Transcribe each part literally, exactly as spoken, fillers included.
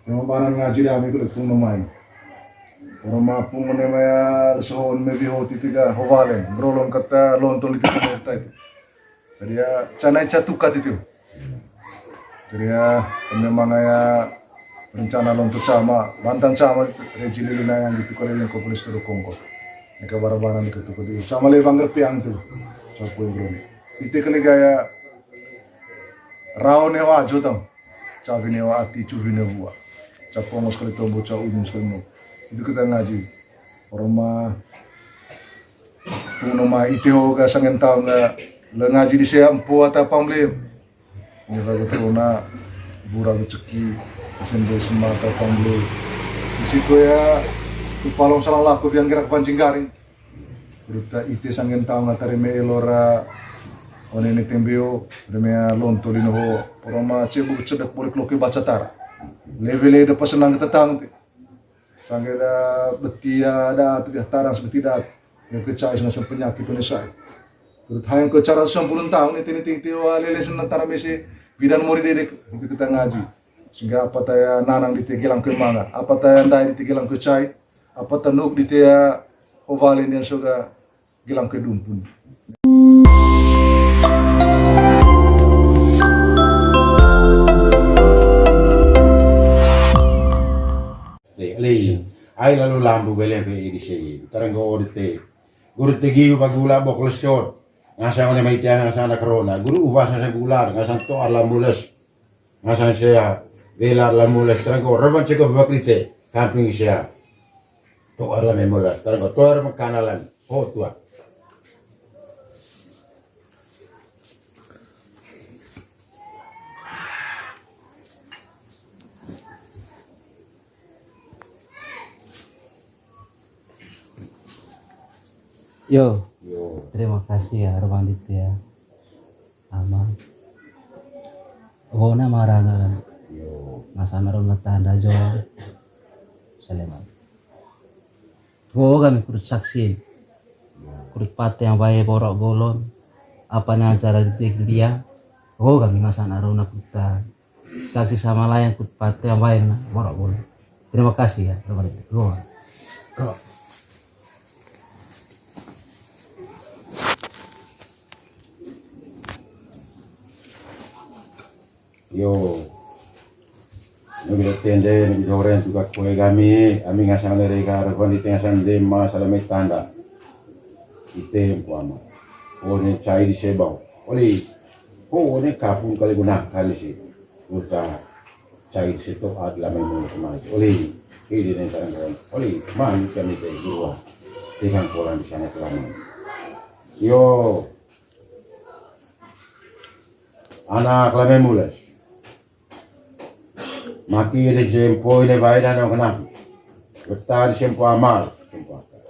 Memang banan ngaji dami kulit pung nomai. Orang mapung ne maya sohon mebi hoti tiga hovalen, grolon kata lontol itu pemerintah itu. Jadi ya, canai catukat itu. Jadi ya, memang ya rencana lonto cama, bantan cama, reji lili nayang gitu kali yang kopolis tuh kongko. Neka barabanan gitu tuh di cama lewang repiang tuh. Sapu yang groni. Itu kali gaya raone wajo tau. Cavine wa ati, cuvine vua. Capongo sekali tombo, ca ujung sekali no. Itu kita ngaji. Orma, kuno ma ite ho ga sangen taon ga le ngaji di sea empo ata pamble. Ngira gue tona, bura gue ceki, sende semata pamble. Di situ ya, tu palong salah laku, pian gerak pancing garing. Ruta ite sangen taon ata reme elora, one ne tembeo, reme lonto lino ho, oroma cebu cedek bolik loke baca tara. Leve le depa senang kita taon te. Sangge da betia da, tu dia tarang seperti da. Yang kecai sengaja penyakit Indonesia. Terus hayang ke cara sembilan puluh tahun ite ni ting tiwa lele senang tara mese bidan mori dedek itu kita ngaji. Sehingga apa taya nanang di te gelang ke manga, apa taya ndai di te gelang ke cai, apa tenuk di te ya hovalen yang soga gelang ke dumpun. Lei, lei. Ai lalu lambu bele be ini sih. Tarang go orte. Guru tegi bagula bok lesot. Ngasang one mai tiana ngasang anak rona. Guru uwas ngasang gular, ngasang to alam mules. Ngasang sea, belar alam mules. Tarang go reban ceko baklite. Kamping sea. To alam mules. Tarang go to alam kanalan. Oh, tua. Yo. Yo. Terima kasih ya, Romanit ya. Ama. Gona maraga kan. Yo. Masana rona tanda jo. Saleman. Go kami kudut saksi. Kudut pate yang bae borok golon. Apa na acara di dia. Go kami masana rona kuta. Saksi sama layang kudut pate yang bae na borok golon. Terima kasih ya, Romanit. Go. Go. Yo. Nung kita tende, nung kita horen, tuka kue kami, ami ngasang nerega, revan di tengah sande, masalah metanda. Ite empo ama. Oh, ne cai di sebau. Oli. Oh, ne kapung kali guna kali sih. Uta cai di seto ad lama mau kemari. Oli. Ini ne tarang kawan. Oli, man kami te gurua. Tegang kolan di sana kelaman. Yo. Anak lame mules. Maki de sempo ine bae dano kenaki. Beta de sempo amal, sempo akal.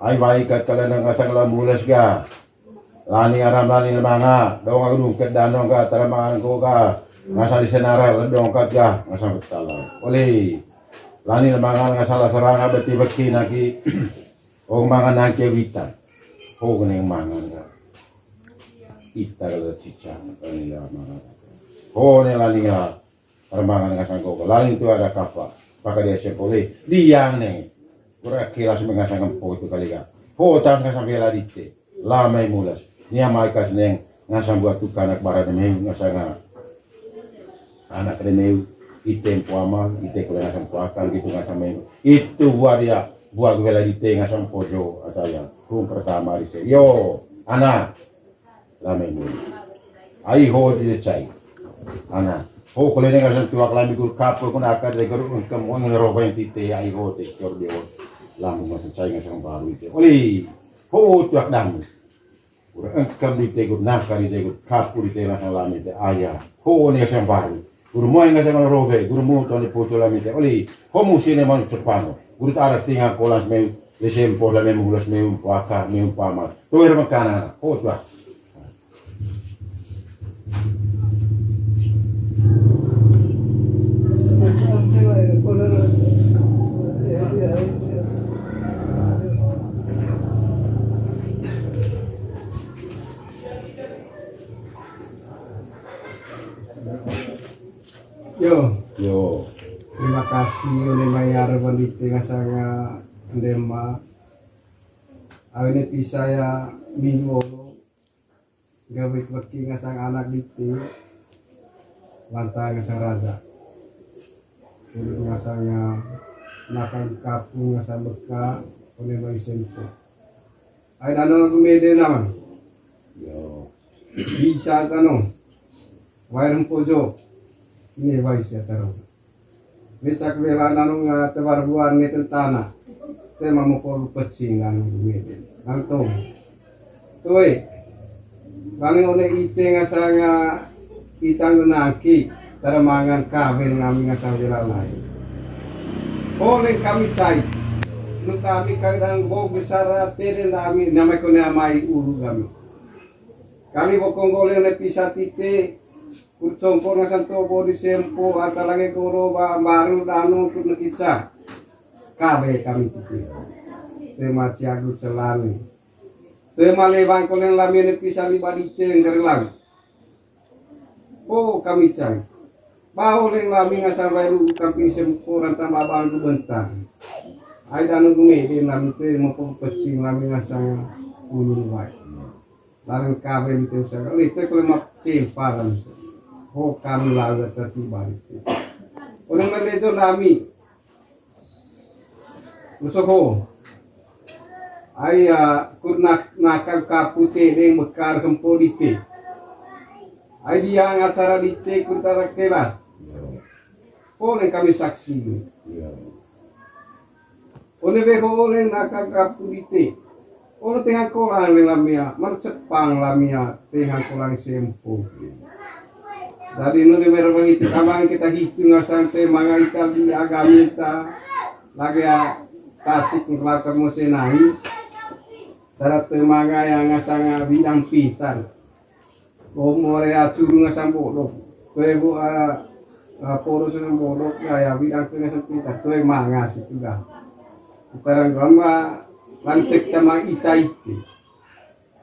Ai bae kat kala nang ngasang la mules ga. Lani aram lani lemanga, dong aku dungket dano ga, taramangan ko ga. Ngasang di senara, dong kat ga, ngasang betala. Oli, lani lemanga ngasang la seranga beti beki naki. Oh, mangan nangke wita. Oh, kene mangan ka. Ita kala cica, kali ya mangan. Oh, ne lani ya. Mangan ngasang kau. Lani tu ada kapa. Paka dia sepole. Diang ne. Kura kilas mengasang empo tu kali ka. Oh, tas ngasang bela dite. Lamai mulas. Nia mai kas neng ngasang buat tu kanak bara de meu ngasang anak de meu. Ite empo ama, ite kula ngasang empo akang gitu ngasang meu. Itu buat dia. Buat gue lagi te ngasang pojo atau ya. Kum pertama di se. Yo, ana. Lame muli. Ai ho di cai. Ana. Ho kole ne ngasang tuak lami gur kapo kun akar de gur engkem wang ne roba yang tite ai ho te kor de ho. Lamu ngasang cai ngasang baru itu. Oli. Ho tuak damu. Gur engkem di te gur naka di te gur kapo di te ngasang lami te aya. Ho ne ngasang baru. Guru moe ngasang robe, guru mu toni pucu lami te oli, homu sine manu cepano. Guru ta ada tinga kolas meu, lesem pola meu, mulas meu, puaka meu, pama. Toer makanan, ho tua. Yo. Yo. Terima kasih, one mai arep dite ngasang, ah, ndema. Awene pisa ya minggu olo. Gawe weki ngasang anak dite. Lanta ngasang raja. Terus ngasang, ah, nakal kapu ngasang beka, one mai sempo. Ai nano aku mede naman. Yo. Bisa tano. Wair mpojo. Ini wai sia taro. Becak bela nanu nga tebar buan ne tentana. Tema mopol pecing nanu mede. Nantong. Toe. Paling one ite ngasang itang naki. Tara mangan kaben ngami ngasang bela lain. Oleh kami cai. Lu kami kadang bo besar tede nami namai kone amai ulu kami. Kali bokong gole ne pisa tite, kut songko ngasang tobo di sempo, ata lagi goro ba-, baru danu kut ne kisa. Kabe kami tite. Tema ciagu celani. Tema lewang kolen lami ne pisa liba dite ngger lang. Oh, kami cai. Bao leng lami ngasang bae lu kami sempo rantang babang tu bentang. Ai danu gume de lami te mopo pecing lami ngasang ulun bae. Larang kabe lite usaha, lite kole map cempa lami. Ho kami laga tertiba lite. Oleh melejo lami. Usoho. Ai, ah, kut nak-, nakal kapu tedeng bekar kempo dite. Ai diang acara dite kut arak telas. Oleh kami saksi. One beho oleh nakal kapu dite. Olo tenga kolang le lamia, marcepang lamia tenga kolang sempo. Jadi nuli mera mangiti kamang kita hitu ngasang te manga ita di agami ta lagi a tasik ngelakar mose nai. Darat te manga yang ngasang bidang pintar. Komo area curu ngasang bodok. Kue bu a, a, poros ngasang bodok, ya, ya, bidang kue ngasang pintar. Kue manga situ dah. Sekarang gamba lantek sama ita itu.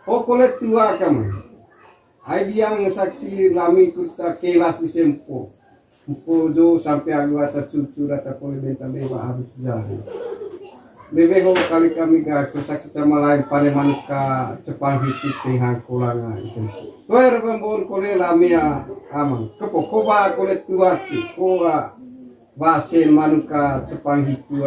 Pokoknya tua kamu. Ai diang saksi lami kuta kelas di sempo. Mpojo sampe agu ata cucu data kole benta beba abis jari. Bebe ho kali kami ga saksi sama lain pane manuka cepang hitu tenghang kolanga isen. Toe rebambon kole lamia amang. Kepo koba kole tuati koa basen manuka cepang hitu.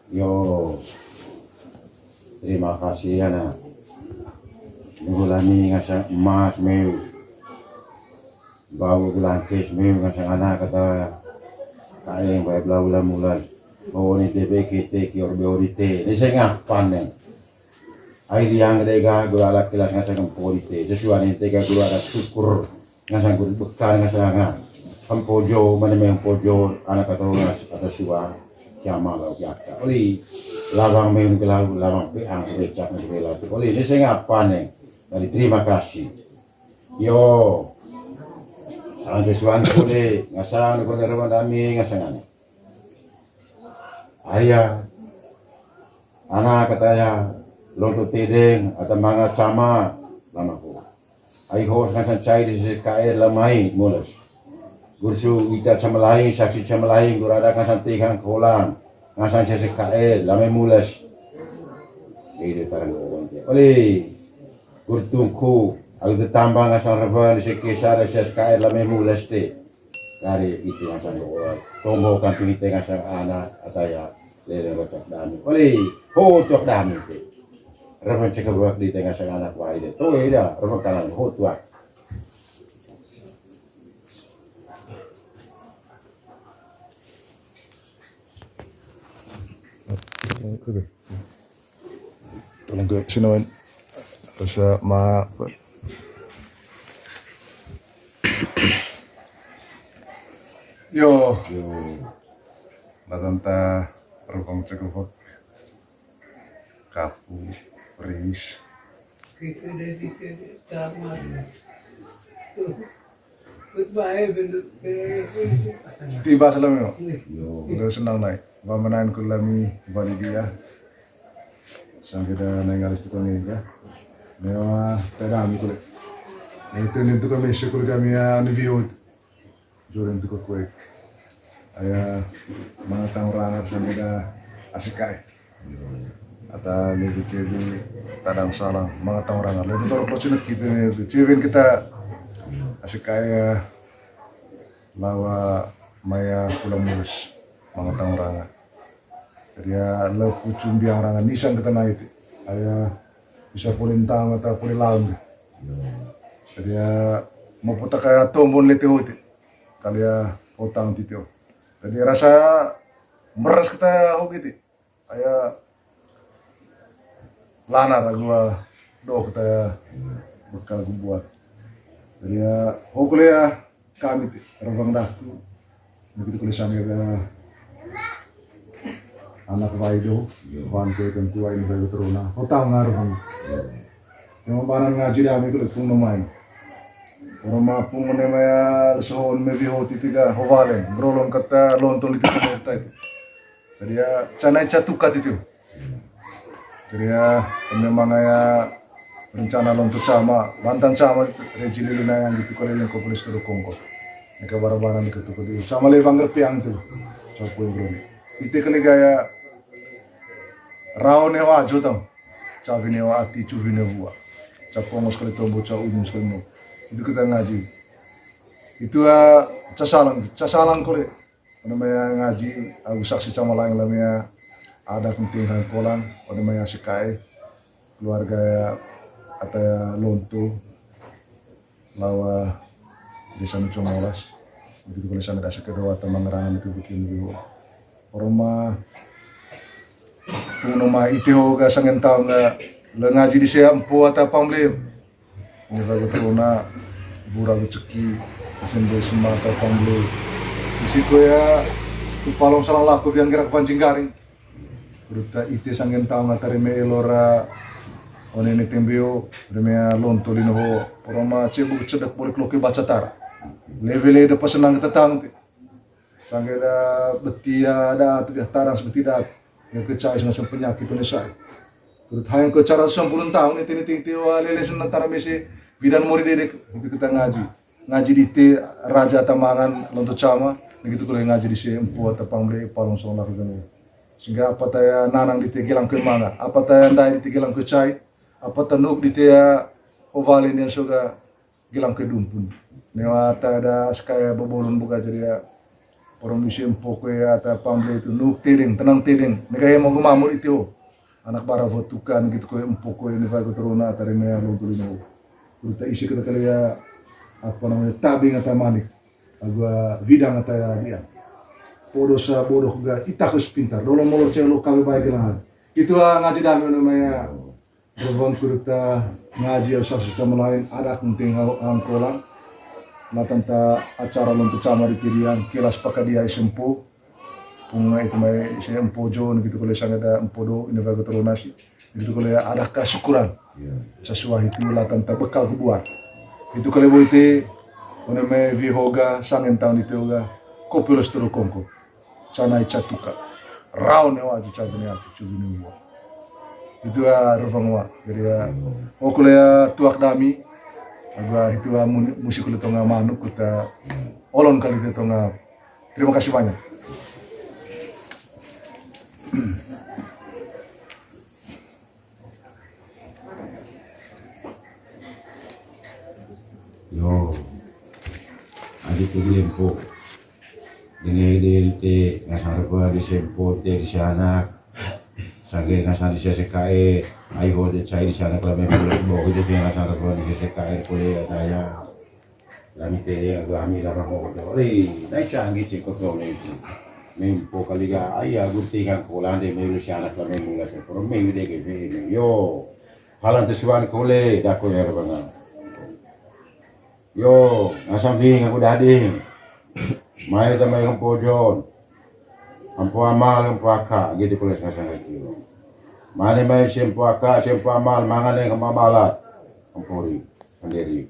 Yo, terima kasih ya nak. Nunggu lami ngasang emas meu. Bau gelangkes meu ngasang anak kata kaeng bae belau lamulan. Bawa ni tebe kete kior beorite. Ni sengah panen. Ai liang dega gula ala kilas ngasang kempo dite. Sesuai ni tega gula ada syukur. Ngasang guru bekal ngasang nga. Hempojo, mana me hempojo, anak atau ngas, atau sua, kiama lau kiaka. Oli, lawang me gelau, lawang peang, becak me bela. Oli, ini saya ngapa nih? Dari terima kasih. Yo, sangat sesuan kode, ngasang kode rawan dami, ngasang ane. Aya, anak kataya, lonto tedeng, ata manga cama, lama ko. Ai hos ngasang cai di sese kae lamai mules. Gursu ita camalai, saksi camalai, gurada ngasang tegang kolang, ngasang sese kae lamai mules. Ide tarang ko. Oli, gurtungku, aku tetambang ngasang revan di sese kesa di sese kae lamai mules te. Dari itu ngasang doa. Tombo kanting ite ngasang anak ataya lele rocok dami. Oli, ho cok dami te. Revan cekebak di tengah sengana kuai de. Toe da, revan kanan ho tuak. Tolong ke sini, Wan. Rasa ma. Yo. Yo. Batanta rukong cekebak. Kapu, ris. Tiba salam yo. Yo. Udah senang naik. Ba manain ku lami bali dia. Sangkeda nai ngalis tukang ega. Mewa tada ami kule. Itu ni tukang mesi kule kami ya ni view. Jorin tukang kue. Aya manga tang rangar sangkeda asik kai. Ata ni bikin di tadang salang manga tang rangar. Lalu tuh kalau cina kita ni, cewek kita asik kai ya. Lawa maya pulang mulus manga tang rangar. Jadi ya, lepu cumbiang rangan nisan kita naik. Aya bisa pulin tang atau pulin laun. Jadi ya, mau putar kayak tombon lete hoti. Kali ya, hotang titio. Jadi rasa meras kita hogiti. Aya lanar gua do kita bekal gua buat. Jadi ya, hokule ya, kami ti, rebang daku. Begitu kule sangkeda anak wai do, wan kue tentu wai ni bayu teruna. Hotang ngarang. Yang banan ngaji dami kule pung no mai. Orang mapung ne maya sohon me biho titi da hovalen. Grolon kata lontong liti kata itu. Jadi ya, canai catukat itu. Jadi ya, memang ya rencana lonto cama, bantan cama, reji lili na yang gitu kali yang kopolis turu kongko. Neka barang-barang di ketuk di cama lewang repiang tu. Sapu yang groni. Ite kali gaya rao newa ajo tau. Cavi newa ati, cuvi newa. Capongos kali tombo, ca ujung sekali no. Itu kita ngaji. Itu ya casalang, casalang kali. Namanya ngaji, aku saksi cama lain lamanya ada penting hangkolan, namanya sikai, keluarga ya, ata ya lonto, lawa desa Nucung Molas, begitu kali sana dasa kedua teman rangan itu bikin dulu. Oroma, pung noma ite ho ga sangen tahu ga, le ngaji di sea empu ata pamle. Ini lagu teruna, bura rezeki, sende semata pamle. Di situ ya, tu palong salah laku yang gerak pancing garing. Beruta ite sanggen tahu ngatari me elora, one ne tembeo, reme lonto lino ho, poroma cebuk cedek boleh keloke baca tara. Levele depa senang ketetang te. Sangkeda beti ya dat, ya tarang sebeti dat. Ya kecai sengasem penyakit Indonesia. Kurut hayang ke cara sempulun tahun itu ni ting tiwa lele senang tara mesi bidan mori dedek itu kita ngaji. Ngaji di te raja tamangan lonto cama, begitu kule ngaji di se empu ata pamle palong song laku gane. Sehingga apa taya nanang di te gelang ke manga, apa taya ndai di te gelang ke cai, apa tanuk di te ya ovale ni soga gelang ke dumpun. Newa tada sekaya bobolon buka jadi ya, porong bisi empu kue ata pamle itu nuk tedeng, tenang tedeng. Nega ya mau gemamur itu. Anak bara votukan gitu kue empu kue ini baru teruna tadi mea lo tulino. Udah isi kita kali ya, apa namanya, tabing atau manik. Agua bidang atau ya dia. Bodoh sa bodoh ga ita kus pintar. Dolo molo celo kami baik gelangan. Itu ah ngaji dami namanya. Rebang kuruta ngaji au sasi sama lain, ada kunting au angkolang. Latanta acara lonto cama di tirian, kelas pakadia S M P. Punga itu mai S M P jo, gitu kole sangada empodo, ini bago terunasi. Gitu kole ada kesyukuran. Iya. Sesuai itu latanta bekal kebuat. Itu kole boite, one mai vihoga, sangen tahun itu ga, kopi los turu kongko. Canai catuka. Raun ne waju cabene aku cubini wa. Itu ya revang wa. Jadi ya, oh kule ya tuak dami. Agua itu ya mun-, musi kule tonga manuk kuta olon kali itu tonga. Terima kasih banyak. Yo. Adi tu lempo. Dengan ide te ngasang repa di sempo te di sana. Sangge ngasang di sese kae. Ai ho de cai di sana kalau memang boleh bawa itu dia ngasang repa di sese kae boleh ada ya. Lami te ya gua ami dah mau kau. Eh, naik canggih sih kau tahu ni. Mempo kali ga ai ya gunting kan kolan de melu sana kalau memang lah sepuluh minggu de ke yo. Halan tesuan kole dako ya rebangan. Yo, ngasang ving aku dading. Mai ta mai kempojon. Ampo amal, ampo aka, gitu kole ngasang lagi. Mane mai sempo aka, sempo amal, mangan yang kemabalat. Ampori, sendiri.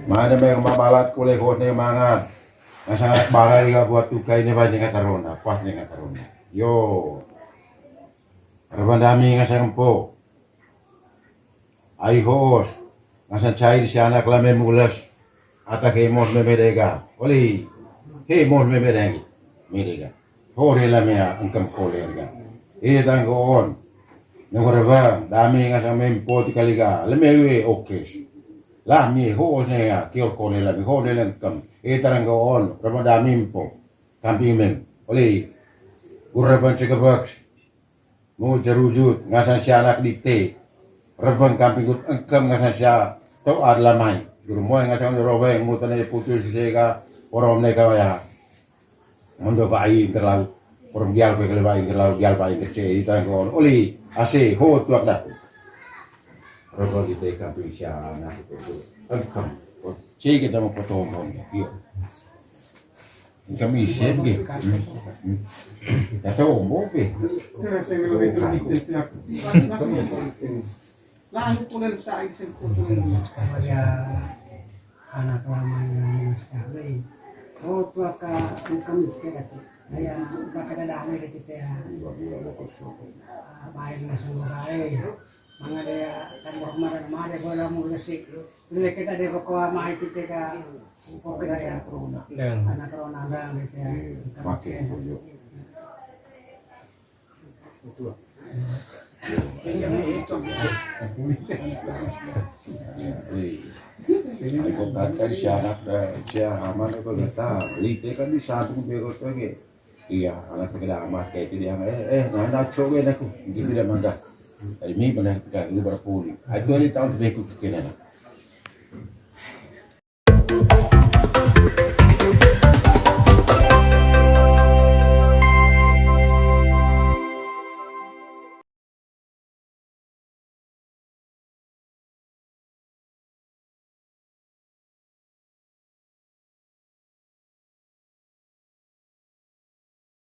Mana me mabalat kole hos ne mangan. Ngasang anak bara liga buat tukai ne banyak kata ronda, pas ne kata ronda. Yo. Reban dami ngasang empo. Ai hos. Ngasang cair si anak lame mulas. Ata ke mos meme dega. Oli. He mos meme dega. Medega. Hore lame ya engkem kole dega. Ita nggo on. Nunggu reban dami ngasang mempo ti kaliga. Lame we oke. Lami hos ne ya kior kole lami hos ne lengkem. Ita nggo on. Reban dami empo. Kamping mem. Oli. Gurreban cekebek. Mu jerujut ngasang sia anak dite. Reban kamping kut engkem ngasang sia to ad lamai. Guru moe ngasang ronda robeng mu tane putus sega orom ne kawaya. Mondo bai gerlau. Orom gial pe kele bai gerlau gial bai kece ita nggo on. Oli ase ho tuak dah. Reban dite kamping sia anak itu. Engkem. Cek kita mau potong. Yo. Kami isi, oke. Hmm. Hmm. Ya tahu, mau, oke. Lalu kulen sa isi kutu. Kaya anak lama yang sekali. Oh, tua ka engkam kira tu. Kaya bakal ada ame gitu ya. Ah, baik langsung baik. Manga dea kan berhormat dan made bola mu resik. Ini kita de pokok ama itu tega. Pokok daya. Dan anak corona dan gitu ya. Makin tunjuk. Ini kok kata si anak dah, si aman itu kata, lite kan di satu bego tuh gitu. Iya, anak kena amas kayak itu dia, eh, eh, nah, nah, coba aku, gitu dia mangga. Dari mi pernah kita lu berpuli. Itu hari tahun sebeku kena.